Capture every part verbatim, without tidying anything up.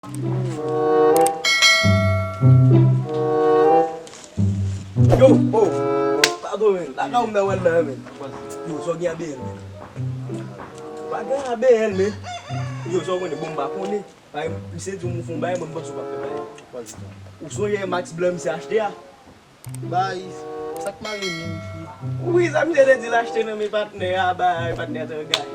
Yo, oh, padon, men. Lakay ou m nan wè l la, men. Yo, sa w gen a B L, men? Pa gen a B L, men. Yo, sa w konnen, bon, m pa konnen. Bay, misye di w m fè yon bay, mwen m panse w pa fè bay. Ou sonje Max Blanc misye achte a? Bay, sa k mare menm fi. Wi, sa misye te di l achte nan men patnè a, bay, patnè a te angaje.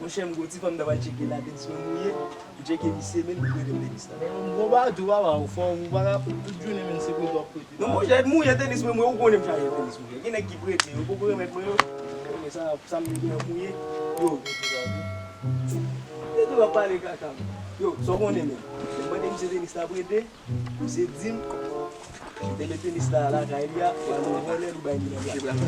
Monchè, m gwo ti fanm nan pral tcheke la, te di se mwen mouye. M tcheke misye, men m prete m tenis la. M gon ba tou, papa, ou fò, ou pa ka tout jounen, men se prete w ap prete. Non, monchè, mouye tenis mwen, mwen, ou konnen m chaje tenis mouye. Gen nèg ki prete, yo poko remèt mwen yo. Men sa, sa m gen an mouye. Yo. Yo tou ap pale kaka. Yo, sa w konnen, men. Mwen mande misye tenis la prete. Misye di m, li te met tenis la lakay li a, pral yon vòlè, li bay li nan plat.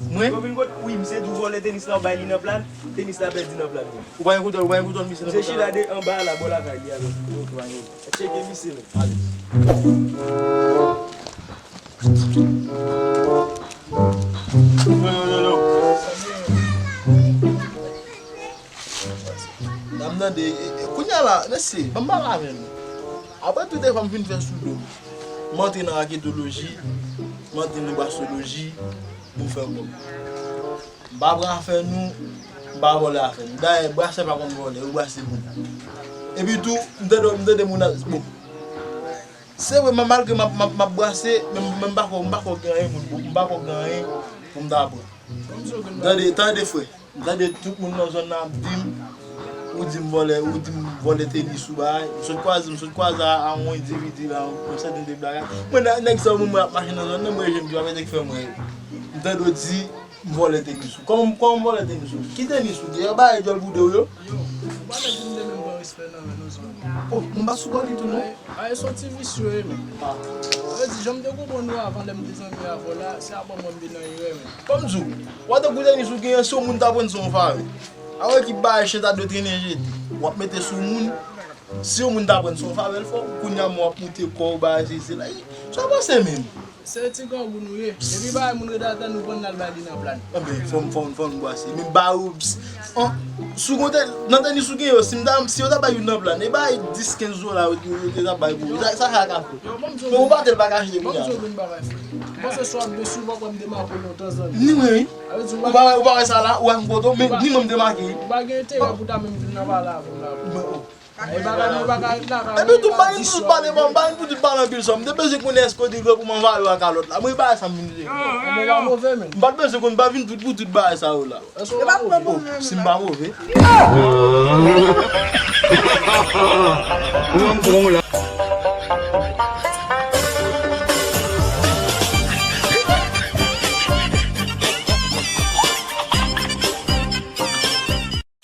Mwen? Yo vin kot, wi, misye di w vòlè tenis la, ou bay li nan plat, tenis la pèdi nan plat. Ou pa gen kontwòl, ou pa gen kontwòl misye nan plat. Misye chita de anba la, bò lakay li a, men. Tcheke misye, men. Ale. Yo, yo, yo, yo. N ap tande, e, e, kounye a la, mesye, ban m pale avè nou. Apre tout efò m fin fè sou do m, m antre nan raketoloji, m antre nan brasoloji, pou m fè kòb. M pa pran afè nou, m pa vòlè afè nou. Dayè, brasè pa konn vòlè, yo brase moun. Epi tou, m tande, m tande moun ap, bon. Se vre, ma-, malgre m ap, m ap, m ap brase, men, men m pa kwè, m pa kwè gen anyen moun, m pa kwè gen anyen pou m ta pran. Tande, tande, frè. M tande tout moun nan zòn nan ap di m, ou di m vòlè, ou di m vòlè tenis ou bay. M sot kwaze, m sot kwaze a, a yon endividi la, yon sèten de bagay. Mwen, nè-, nèg sa yo, mwen, mwen ap mache nan zòn nan, mwen, jèn ki pa mete k fè mwen. M tande w di, m vòlè tenis ou. Kòman, kòman m vòlè tenis ou? Ki tenis ou? Dèyè bagay djòl boude w yo? Yo, ou pa mèt di m de menm pran respè nan men nou zòn. Oh, m pa sou kò li tou, non. Ay, ay, se yon ti visye, wi, men. Sa vle di, jan m te konprann ou avan, lè m te zanmi avè w la, se apre mwen m te nan erè, men. Kòm di w, w a tankou tenis ou genyen, si yon moun ta pran se yon favè. Awe ki bagay chen ta dwe trennen jete. W ap mete sou moun, si yon moun ta pran se yon favè l fè w, kounye a men w ap moute kò w, bagay sesi la. Sa w panse menm? Se ti grangou nou ye. Depi bagay moun rete atè, nou pran n al bay li nan plat. Enben, fò m, fò m, fò m brase. Men ba ou, ps, an, sou konte, nan tenis ou gen yo, si m ta, si yo ta bay youn nan plat, e bay dis, kenz dola yo, yo, yo te ta bay pou ou. Sa, sa, sa ka fè. Yo, ban m di w, men ou pa te l pa ka achte kounye a. Ban m di w youn bagay, frè. M panse si w ap byen swiv, w ap wè m demake w lontan, zanmi. Ni mwen, wi. Ou pa, ou pa wè sa la, ou wè m kote w, men ni mwen m demake. Ou pa gen enterè pou ta menm vin nan pale avè m la. Men, oh. Epi tou, m pa gen pou tout pale, m pa gen pou tout pale anpil sòm. M te bezwen konnen èske w te vle pou m anvaye w ak kalòt la. Mwen, e bagay sa m vin di. Mwen pa move, men. M pa t bezwen konn, m pa vin pou, pou tout bagay sa yo la. Yo pa move, non. Si m pa move.